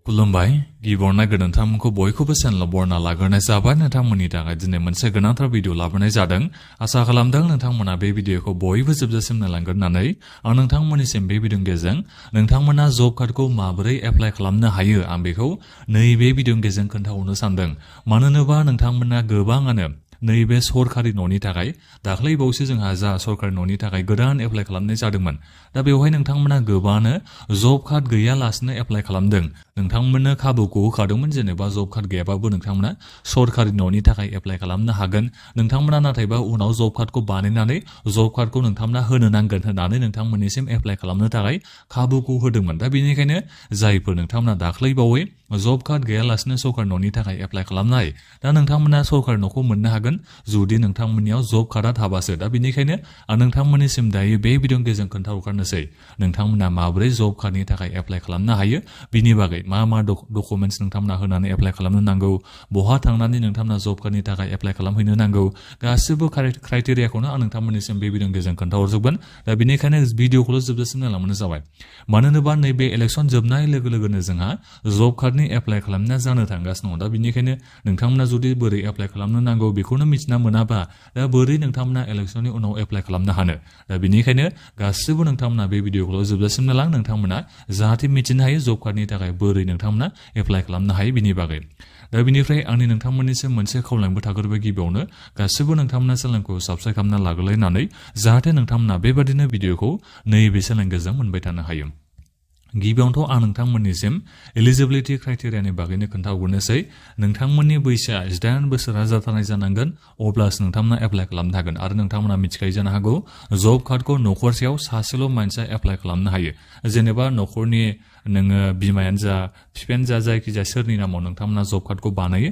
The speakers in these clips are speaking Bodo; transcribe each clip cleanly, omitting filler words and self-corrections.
खुलुमबाय गिबियावनो नोंथांमोनखौ बयखौबो चेनेलाव बरना लाग्रोनाय जाबाय। नोंथांमोननि थाखाय दिनै मोनसे गोनांथार भिडिअ लाबोनाय जादों। आसा खालामदों नोंथांमोना बे भिडिअखौ बयबो जोबजासिम नायलांगोन होननानै आं नोंथांमोननिसिम बे भिडिअनि गेजेरजों नोंथांमोना जब कार्डखौ माबोरै एप्लाइ खालामनो हायो आं बेखौ नैबे भिडिअनि गेजेरजों खोन्थाहरनो सानदों। मानो होनोबा नोंथांमोना गोबाङानो नैबे सरकारि न'नि थाखाय दाख्लै बावैसो जोंहा जा सरकारि न'नि थाखाय गोदान एप्लाइ खालामनाय जादोंमोन। दा बेवहाय नोंथांमोना गोबाङानो जब कार्ड गैयालासिनो एप्लाइ खालामदों। नोंथांमोननो खाबुखौ होखादोंमोन जेनेबा जब कार्ड गैयाबाबो नोंथांमोना सरकारि न'नि थाखाय एप्लाइ खालामनो हागोन। नोंथांमोना नाथायबा उनाव जब कार्डखौ बानायनानै जब कार्डखौ नोंथांमोना होनो नांगोन होननानै नोंथांमोननिसिम एप्लाइ खालामनो थाखाय खाबुखौ होदोंमोन। दा बेनिखायनो जायफोर नोंथांमोना दाख्लै बावै जब कार्ड गैयालासिनो सरकारि न'नि थाखाय एप्लाइ खालामनाय, दा नोंथांमोना सरकारि न'खौ मोननो हागोन जुदि नोंथांमोननियाव जब कार्डआ थाबासो। दा बेनिखायनो आं नोंथांमोननिसिम दायो बे भिडिअनि गेजेरजों खोन्थाहरखानोसै नोंथांमोना माबोरै जब कार्डनि थाखाय एप्लाइ खालामनो हायो, बिनि बागै मा डकुमेन्टस नोंथांमोना होनानै एप्लाइ खालामनो नांगौ, बहा थांनानै नोंथांमोना जब कार्डनि थाखाय एप्लाइ खालामहैनो नांगौ, गासिबो क्राइटेरियाखौनो आं नोंथांमोननिसिम बे भिडिअनि गेजेरजों खोन्थाहरजोबगोन। दा बेनिखायनो भिडिअखौल' जोबजासिम नायलांबानो जाबाय। मानो होनोबा नैबे इलेक्सन जोबनाय लोगो लोगोनो जोंहा जब कार्डनि एप्लाइ खालामनाया जानो थांगासिनो दङ। दा बेनिखायनो नोंथांमोना जुदि बोरै एप्लाइ खालामनो नांगौ बेखौनो मिथिना मोनाबा दा बोरै नोंथांमोना इलेक्सननि उनाव एप्लाइ खालामनो हानो। दा बेनिखायनो गासिबो नोंथांमोना बे भिडिअखौल' जोबजासिम नायलां। नोंथांमोना जाहाथे मिथिनो हायो जब कार्डनि थाखाय बोरै नोंथांमोना एप्लाइ खालामनो हायो बिनि बागै। दा बेनिफ्राय आंनि नोंथांमोननिसिम मोनसे खावलायबो थाग्रोबाय। गिबियावनो गासिबो नोंथांमोना चेनेलखौ साबस्क्राइब खालामना लाग्रोलायनानै जाहाथे नोंथांमोना बेबादिनो भिडिअखौ नैबे चेनेलनि गेजेरजों मोनबाय थानो हायो। गिबियावनोथ' आं नोंथांमोननिसिम एलिजिबिलिटि क्राइटेरियानि बागैनो खोन्थाहरनोसै। नोंथांमोननि बैसोआ 18 बोसोरा जाथारनाय जानांगोन, अब्लासो नोंथांमोना एप्लाइ खालामनो हागोन। आरो नोंथांमोना मिथिखायो जानो हागौ जब कार्डखौ न'खरसेयाव सासेल' मानसिया एप्लाइ खालामनो हायो। जेनेबा न'खरनि नोङो बिमायानो जा बिफायानो जा जायखिजाया सोरनि नामाव नोंथांमोना जब कार्डखौ बानायो,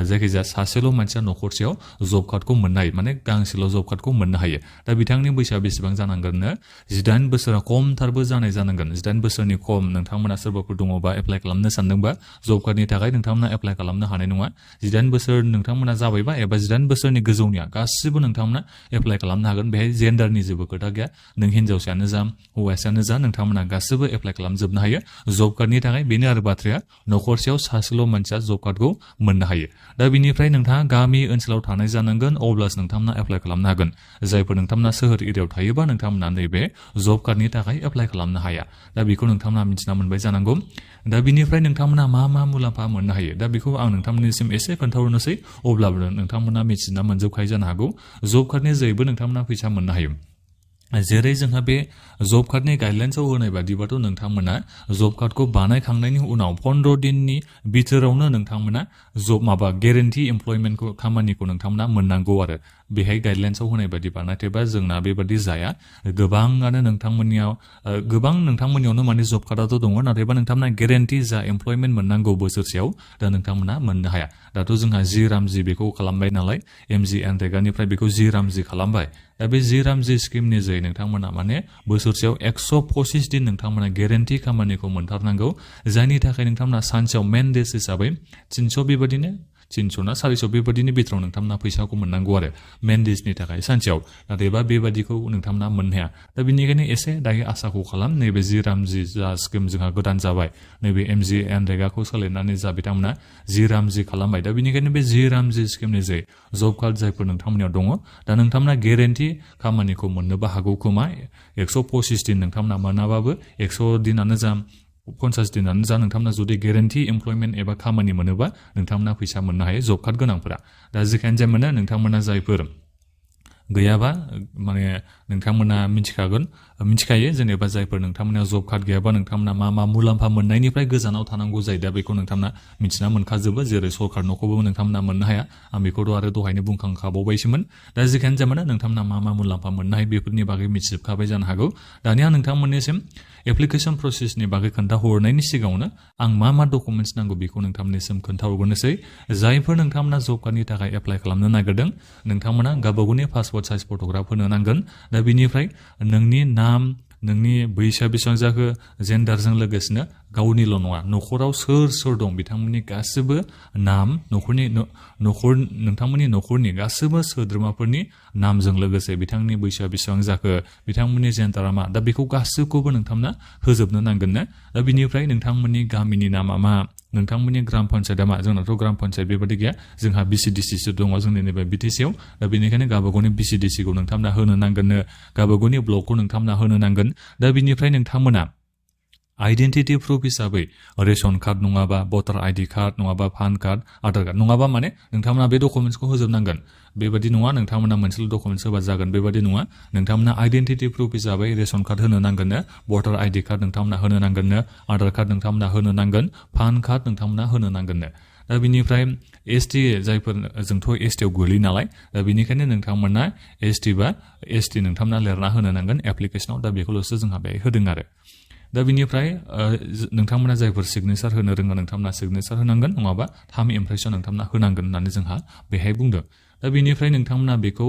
जायखिजाया सासेल' मानसिया न'खरसेयाव जब कार्डखौ मोननो हायो, माने गांसेल' जब कार्डखौ मोननो हायो। दा बिथांनि बैसोआ बेसेबां जानांगोननो 18 बोसोरा खमथारबो जानाय जानांगोन। 18 बोसोरनि खम नोंथांमोना सोरबाफोर दङबा एप्लाइ खालामनो सानदोंबा जब कार्डनि थाखाय नोंथांमोना एप्लाइ खालामनो हानाय नङा। 18 बोसोर नोंथांमोना जाबायबा एबा 18 बोसोरनि गोजौनिया गासिबो नोंथांमोना एप्लाइ खालामनो हागोन। बेहाय जेन्डारनि जेबो खोथा गैया। नों हिन्जावसायानो जा हौवासायानो जा नोंथांमोना गासिबो एप्लाइ खालामजोबनो हायो जब कार्डनि थाखाय। बेनो आरो बाथ्राया, न'खरसेयाव सासेल' मानसिया जब कार्डखौ मोननो हायो। दा बिनिफ्राय नोंथाङा गामि ओनसोलाव थानाय जानांगोन, अब्लासो नोंथांमोना एप्लाइ खालामनो हागोन। जायफोर नोंथांमोना सोहोर एरियायाव थायोबा नोंथांमोना नैबे जब कार्डनि थाखाय एप्लाइ खालामनो हाया। दा बेखौ नोंथांमोना मिथिना मोनबाय जानांगौ। दा बिनिफ्राय नोंथांमोना मा मुलाम्फा मोननो हायो, दा बेखौ आं नोंथांमोननिसिम एसे खोन्थाहरनोसै। अब्लाबो नोंथांमोना मिथिना मोनजोबखायो जानो हागौ जब कार्डनि जोहैबो नोंथांमोना फैसा मोननो हायो। जेरै जोंहा बे जब कार्डनि गाइडलाइन्सआव होनाय बादिबाथ' नोंथांमोना जब कार्डखौ बानायखांनायनि उनाव 15 दिननि बिथोरावनो नोंथांमोना गेरेन्टि एमप्लयमेन्टखौ खामानिखौ नोंथांमोना मोननांगौ आरो बेहाय गाइडलाइन्सआव होनाय बादि बानायथेबा जोंना बेबादि जाया। गोबाङानो नोंथांमोननियावनो माने जब कार्डआथ' दङ, नाथायबा नोंथांमोना गेरेन्टि जा एमप्लयमेन्ट मोननांगौ बोसोरसेयाव दा नोंथांमोना मोननो हाया। दाथ' जोंहा जि रामजि बेखौ खालामबाय नालाय, MGNरेगानिफ्राय बेखौ जि रामजि खालामबाय। दा बे जि रामजि स्किमनि जोहै नोंथांमोना माने बोसोरसेयाव 125 दिन नोंथांमोना गेरेन्टि खामानिखौ मोनथारनांगौ। जायनि थाखाय नोंथांमोना सानसेयाव मेन देस हिसाबै 300 बेबादिनो 300 ना 400 बेबादिनि बिथोराव नोंथांमोना फैसाखौ मोननांगौ आरो मेन देसनि थाखाय सानसेयाव। नाथायबा बेबादिखौ नोंथांमोना मोननो हाया। दा बेनिखायनो एसे दायो आसाखौ खालाम, नैबे जि रामजि जा स्किम जोंहा गोदान जाबाय, नैबे MGNरेगाखौ सोलायनानै जा बिथांमोना जि रामजि खालामबाय। दा बेनिखायनो बे जि रामजि स्किमनि जोहै जब कार्ड जायफोर नोंथांमोननियाव दङ, दा नोंथांमोना गेरेन्टि खामानिखौ मोननोबो हागौ खोमा। 125 दिन नोंथांमोना मोनाबाबो 100 दिनानो जा 50 दिनानो जा नोंथांमोना जुदि गेरेन्टि एमप्लयमेन्ट एबा खामानि मोनोबा नोंथांमोना फैसा मोननो हायो जब कार्ड गोनांफोरा। दा जेखायनो जाय मोनो नोंथांमोना जायफोर गैयाबा माने नोंथांमोना मिथिखायो जेनेबा जायफोर नोंथांमोना जब कार्ड गैयाबा नोंथांमोना मा मुलाम्फा मोननायनिफ्राय गोजानाव थानांगौ जायो। दा बेखौ नोंथांमोना मिथिना मोनखाजोबो। जेरै सरकार न'खौबो नोंथांमोना मोननो हाया, आं बेखौथ' आरो दहायनो बुंखांखाबावबायसोमोन। दा जेखायनो जाय मोनो नोंथांमोना मा मुलाम्फा मोननो हायो बेफोरनि बागै मिथिजोबखाबाय जानो हागौ। दानिया नोंथांमोननिसिम एप्लिकेसन प्रसेसनि बागै खोन्थाहरनायनि सिगाङावनो आं मा डकुमेन्टस नांगौ बेखौ नोंथांमोननिसिम खोन्थाहरग्रोनोसै। जायफोर नोंथांमोना जब कार्डनि थाखाय एप्लाइ खालामनो नागिरदों, नोंथांमोना गावबागावनि पासपोर्ट साइज फट'ग्राफ होनो नांगोन। दा बिनिफ्राय नोंनि नाम, नोंनि बैसोआ बेसेबां जाखो, जेन्डारजों लोगोसेनो गावनिल' नङा न'खराव सोर दं बिथांमोननि गासिबो नाम, नोंथांमोननि न'खरनि गासिबो सोद्रोमाफोरनि नामजों लोगोसे बिथांनि बैसोआ बेसेबां जाखो, बिथांमोननि जेन्डारा मा, दा बेखौ गासिबखौबो नोंथांमोना होजोबनो नांगोन ना। दा बिनिफ्राय नोंथांमोननि गामिनि नामा मा, नोंथांमोननि ग्राम पन्सायतआ मा जोंनाथ' ग्राम पन्सायत बेबादि गैया जोंहा बिसिडिसिसो दङ जोंनि नैबे बिटिसिआव दा बेनिखायनो गावबागावनि बिसिडिसिखौ नोंथांमोना होनो नांगोननो गावबागावनि ब्लकखौ नोंथांमोना होनो नांगोन दा बिनिफ्राय नोंथांमोना आइडेन्टिटी प्रुफ हिसाबै रेशन कार्ड नङाबा भटार आइडि कार्ड नङाबा पान कार्ड आधार कार्ड नङाबा माने नोंथांमोना बे डकुमेन्ट्सखौ होजोबनांगोन बेबादि नङा नोंथांमोना मोनसेल' डकुमेन्ट्स होबा जागोन बेबादि नङा नोंथांमोना आइडेन्टिटी प्रुफ हिसाबै रेशन कार्ड होनो नांगोननो भटार आइडि कार्ड नोंथांमोना होनो नांगोननो आधार कार्ड नोंथांमोना होनो नांगोन पान कार्ड नोंथांमोना होनो नांगोननो दा बिनिफ्राय एसटी जायफोर जोंथ' एसटीआव गोलैयो नालाय दा बिनिखायनो नोंथांमोना एसटी बा एसटी नोंथांमोना लिरना होनो नांगोन एप्लिकेशनाव दा बेखौल'सो जोंहा बेहाय होदों आरो दा बिनिफ्राय नोंथांमोना जायफोर सिगनेचार होनो रोङो नोंथांमोना सिगनेचार होनांगोन नङाबा थाम इमप्रेसन नोंथांमोना होनांगोन होननानै जोंहा बेहाय बुंदों दा बिनिफ्राय नोंथांमोना बेखौ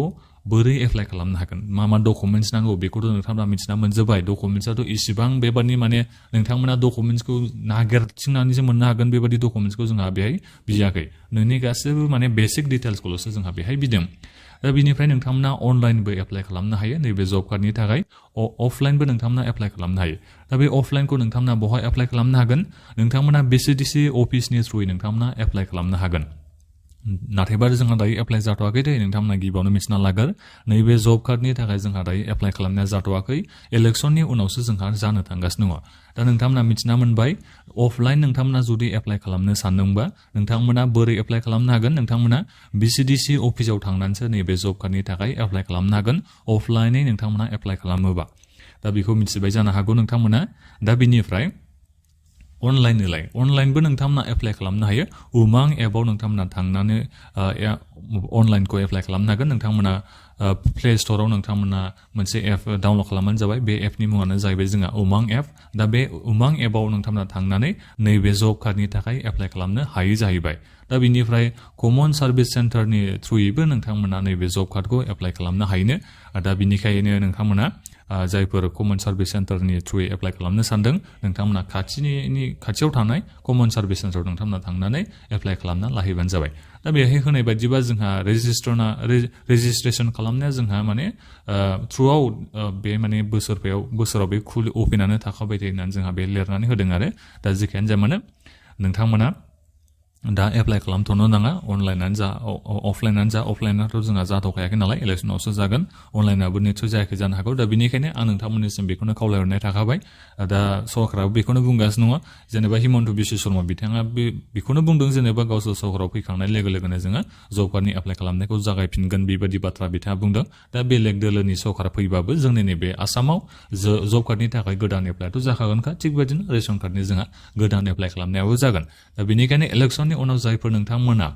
बोरै एप्लाइ खालामनो हागोन मा डकुमेन्ट्स नांगौ बेखौथ' नोंथांमोना मिथिना मोनजोबबाय डकुमेन्ट्सआथ' इसिबां बेबादि माने नोंथांमोना डकुमेन्ट्सखौ नागिरथिंनानैसो मोननो हागोन बेबादि डकुमेन्ट्सखौ जोंहा बेहाय बियाखै नोंनि गासैबो माने बेसिक डिटेल्सखौल'सो जोंहा बेहाय बिदों दा बिनिफ्राय नोंथांमोना अनलाइनबो एप्लाइ खालामनो हायो नैबे जब कार्डनि थाखाय अफलाइनबो नोंथांमोना एप्लाइ खालामनो हायो दा बे अफलाइनखौ नोंथांमोना बहाय एप्लाइ खालामनो हागोन नोंथांमोना बिसिडिसि अफिसनि थ्रुयै नोंथांमोना एप्लाइ खालामनो हागोन नाथायबा जोंहा दायो एप्लाइ जाथ'वाखै दे नोंथांमोना गिबियावनो मिथिना लागोन नैबे जब कार्डनि थाखाय जोंहा दायो एप्लाइ खालामनाया जाथ'वाखै इलेक्सननि उनावसो जोंहा जानो थांगासिनो दङ दा नोंथांमोना मिथिना मोनबाय अफलाइन नोंथांमोना जुदि एप्लाइ खालामनो सानदोंबा नोंथांमोना बोरै एप्लाइ खालामनो हागोन नोंथांमोना बिसिडिसि अफिसाव थांनानैसो नैबे जब कार्डनि थाखाय एप्लाइ खालामनो हागोन अफलाइनै नोंथांमोना एप्लाइ खालामोबा दा बेखौ मिथिबाय जानो हागौ नोंथांमोना दा बिनिफ्राय अनलाइनबो नोंथांमोना एप्लाइ खालामनो हायो उमां एपआव नोंथांमोना थांनानै अनलाइनखौ एप्लाइ खालामनो हागोन नोंथांमोना प्ले स्ट'राव नोंथांमोना मोनसे एप डाउनलड खालामबानो जाबाय बे एपनि मुङानो जाहैबाय जोंहा उमां एप दा बे उमां एपआव नोंथांमोना थांनानै नैबे जब कार्डनि थाखाय एप्लाइ खालामनो हायो जाहैबाय दा बिनिफ्राय कमन सार्भिस सेन्टारनि थ्रुयैबो नोंथांमोना नैबे जब कार्डखौ एप्लाइ खालामनो हायोनो दा बिनिखायनो नोंथांमोना जायफोर कमन सार्भिस सेन्टारनि थ्रुयै एप्लाइ खालामनो सानदों नोंथांमोना खाथियाव थानाय कमन सार्भिस सेन्टाराव नोंथांमोना थांनानै एप्लाइ खालामना लाहैबानो जाबाय दा बेहाय होनाय बायदिबा जोंहा रेजिस्ट्रेसन खालामनाया जोंहा माने थ्रुआव बे माने बोसोराव बे अपेनानो थाखाबाय थायो होननानै जोंहा बे लिरनानै होदों आरो दा जेखियानो जाया मानो नोंथांमोना दा एप्लाइ खालामथ'नो नाङा अनलाइनानो जा अफलाइनानो जा अफलाइनाथ' जोंहा जाथ'खायाखै नालाय इलेक्सनावसो जागोन अनलाइनाबो निस्सय जायाखै जानो हागौ दा बेनिखायनो आं नोंथांमोननिसिम बेखौनो खावलायहरनाय थाखाबाय दा सरकाराबो बेखौनो बुंगासिनो दङ जेनेबा हिमन्त बिश्व शर्मा बिथाङा बेखौनो बुंदों जेनेबा गावसोर सरकाराव फैखांनाय लोगो लोगोनो जोङो जब कार्डनि एप्लाइ खालामनायखौ जागायफिनगोन बेबायदि बाथ्रा बिथाङा बुंदों दा बेलेग दोलोनि सरकार फैबाबो जोंनि नैबे आसामाव जब कार्डनि थाखाय गोदान एप्लाइथ' जाखागोनखा थिग बेबायदिनो रेशन कार्डनि जोंहा गोदान एप्लाइ खालामनायाबो जागोन दा बेनिखायनो इलेक्सन उनाव जायफोर नोंथांमोना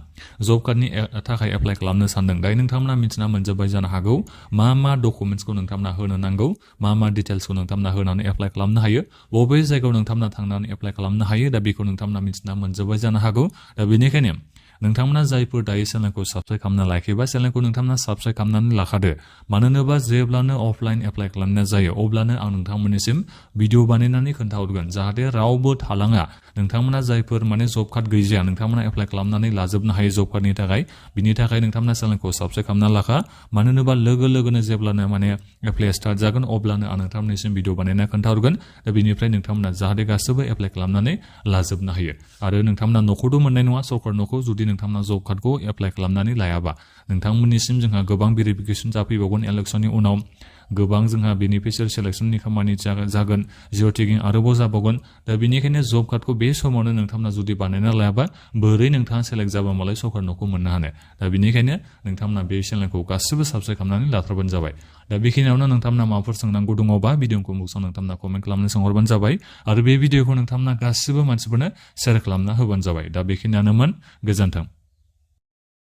जब कार्डनि थाखाय एप्लाइ खालामनो सानदों दायो नोंथांमोना मिथिना मोनजोबबाय जानो हागौ मा डकुमेन्ट्सखौ नोंथांमोना होनो नांगौ मा डिटेल्सखौ नोंथांमोना होनानै एप्लाइ खालामनो हायो बबे जायगायाव नोंथांमोना थांनानै एप्लाइ खालामनो हायो दा बेखौ नोंथांमोना मिथिना मोनजोबबाय जानो हागौ दा बेनिखायनो नोंथांमोना जायफोर दायो चेनेलखौ साबस्क्राइब खालामना लायाखैबा चेनेलखौ नोंथांमोना साबस्क्राइब खालामनानै लाखादो मानो होनोबा जेब्लानो अफलाइन एप्लाइ खालामनाय जायो अब्लानो आं नोंथांमोननिसिम भिडिअ बानायनानै खोन्थाहरगोन जाहाथे रावबो थालाङा नोंथांमोना जायफोर माने जब कार्ड गैजाया नोंथांमोना एप्लाइ खालामनानै लाजोबनो हायो जब कार्डनि थाखाय बिनि थाखाय नोंथांमोना चेनेलखौ साबस्क्राइब खालामना लाखा मानो होनोबा लोगो लोगोनो जेब्लानो माने एप्लाइ स्टार्ट जागोन अब्लानो आं नोंथांमोननिसिम भिडिअ बानायना खोन्थाहरगोन दा बिनिफ्राय नोंथांमोना जाहाथे गासैबो एप्लाइ खालामनानै लाजोबनो हायो आरो नोंथांमोना न'खौथ' मोननाय नङा सरकार न'खौ जुदि नोंथांमोना जब कार्डखौ एप्लाइ खालामनानै लायाबा नोंथांमोननिसिम जोंहा गोबां भेरिफिकेसन जाफैबावगोन इलेक्सननि उनाव गोबां जोंहा बेनिफिसियारि सेलेक्सननि खामानि जागोन जिअ टेगिं आरोबाव जाबावगोन दा बेनिखायनो जब कार्डखौ बे समावनो नोंथांमोना जुदि बानायना लायाबा बोरै नोंथाङा सेलेक्ट जाबा मालाय सरकार न'खौ मोननो हानो दा बेनिखायनो नोंथांमोना बे चेनेलखौ गासिबो साबस्क्राइब खालामनानै लाथारबानो जाबाय दा बेखिनियावनो नोंथांमोना माबाफोर सोंनांगौ दङबा भिडिअखौ मुक्सआव नोंथांमोना कमेन्ट खालामनो सोंहरबानो जाबाय आरो बे भिडिअखौ नोंथांमोना गासिबो मानसिफोरनो शेयार खालामना होबानो जाबाय दा बेखिनियानोमोन गोजोन्थों